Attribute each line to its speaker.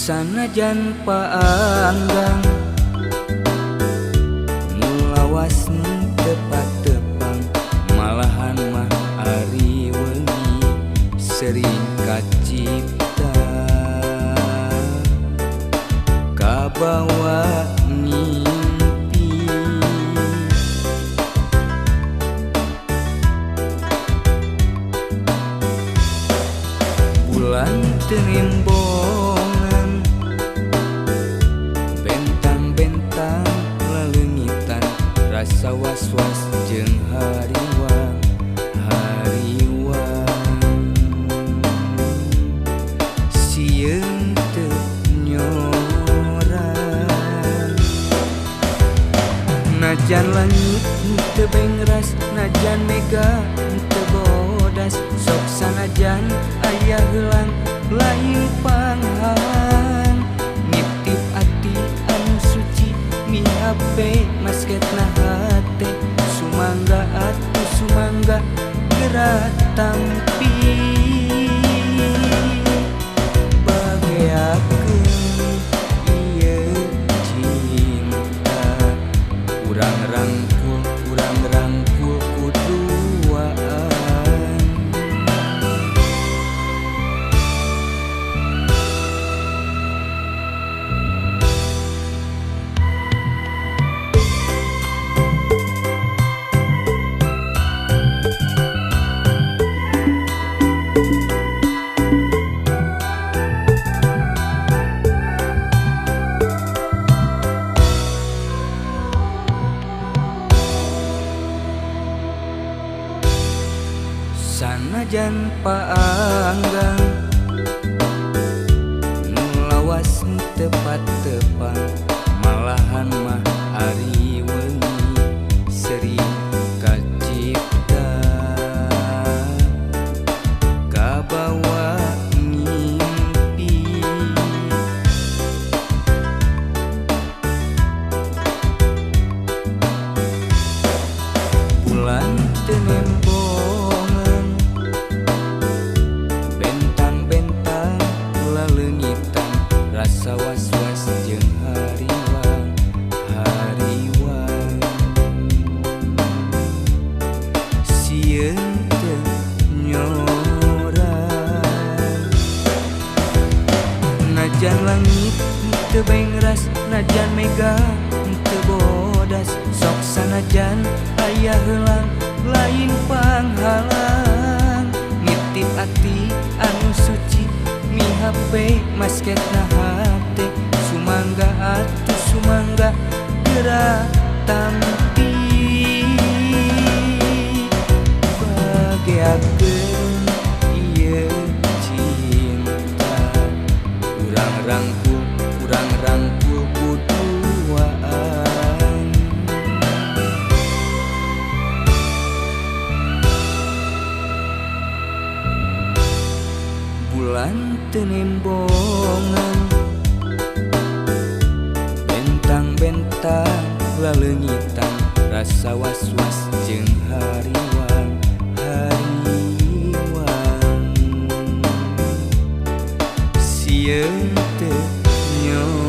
Speaker 1: Sanajan paanggang nu lawas tepat tepang, malahan mah ari wengi sering kacipta kabawa mimpi. Bulan teu nembongan, bentang-bentang laleungitan, rasa was-was jeung hariwang hariwang. Sieun teu nyoran, najan langit teu bengras, najan mega teu bodas, sok sanajan aya heulang lain panghalang. Nitip ati anu suci mihape masketna hate, sumangga atuh sumangga geura tampi. Bageakeun ieu cinta, urang rangkul kuduaan. Sanajan paanggang nu lawas tepat tepang, malahan mah ari wengi sering kacipta kabawa mimpi. Bulan teu nembongan, bentang-bentang laleungitan, rasa was-was jeung hariwang hariwang. Sieun teu nyoran, najan langit teu bengras, najan mega teu bodas, sok sanajan aya heulang lain panghalang. Nitip ati anu suci mihape masketna hate, sumangga atuh sumangga geura tampi. Bageakeun ieu cinta, urang rangkul kuduaan. Bulan teu nembongan, bentang-bentang laleungitan, rasa was-was jeung hariwang hariwang. Sieun teu nyoran.